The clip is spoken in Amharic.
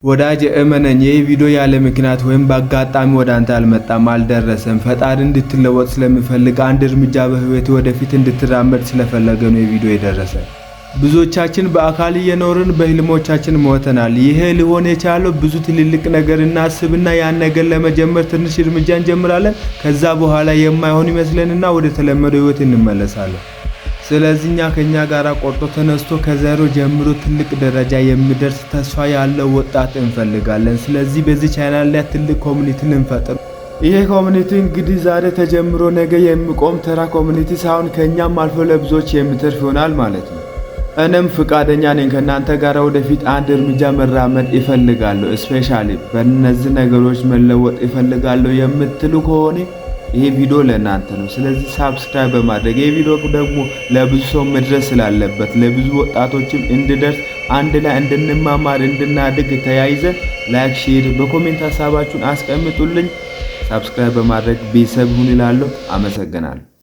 ወዳጅ እመነኝ፣ ይህ ቪዲዮ ያለ ምክንያት ወይም በአጋጣሚ ወደ አንተ አልመጣም፣ አልደረሰም። ፈጣሪ እንድትለወጥ ስለሚፈልግ፣ አንድ እርምጃ በህይወት ወደፊት እንድትራመድ ስለፈለገ ነው ይህ ቪዲዮ የደረሰ። ብዙዎቻችን በአካል እየኖርን በህልሞቻችን ሞተናል። ይሄ ሊሆን የቻለው ብዙ ትልልቅ ነገር እናስብና ያን ነገር ለመጀመር ትንሽ እርምጃ እንጀምራለን። ከዛ በኋላ የማይሆን ይመስለንና ወደ ተለመደው ህይወት እንመለሳለን። ስለዚህ እኛ ከኛ ጋር ቆርጦ ተነስቶ ከዜሮ ጀምሮ ትልቅ ደረጃ የሚደርስ ተስፋ ያለው ወጣት እንፈልጋለን። ስለዚህ በዚህ ቻናል ላይ ትልቅ community ልንፈጥር፣ ይሄ community እንግዲህ ዛሬ ተጀምሮ ነገ የሚቆም ተራ community ሳይሆን ከኛም አልፎ ለብዙዎች የሚተርፍ ይሆናል ማለት ነው። እኔም ፍቃደኛ ነኝ፣ ከእናንተ ጋር ወደፊት አንድ እርምጃ መራመድ እፈልጋለሁ። Especially በእነዚህ ነገሮች መለወጥ እፈልጋለሁ የምትሉ ከሆነ ይሄ ቪዲዮ ለእናንተ ነው። ስለዚህ subscribe በማድረግ፣ ይሄ ቪዲዮ ደግሞ ለብዙ ሰው መድረስ ስላለበት፣ ለብዙ ወጣቶችም እንዲደርስ፣ አንድ ላይ እንድንማማር፣ እንድናድግ ተያይዘን like፣ share፣ በ comment ሀሳባችሁን አስቀምጡልኝ። Subscribe በማድረግ ቤተሰብ ሁኑ እላለሁ። አመሰግናለሁ።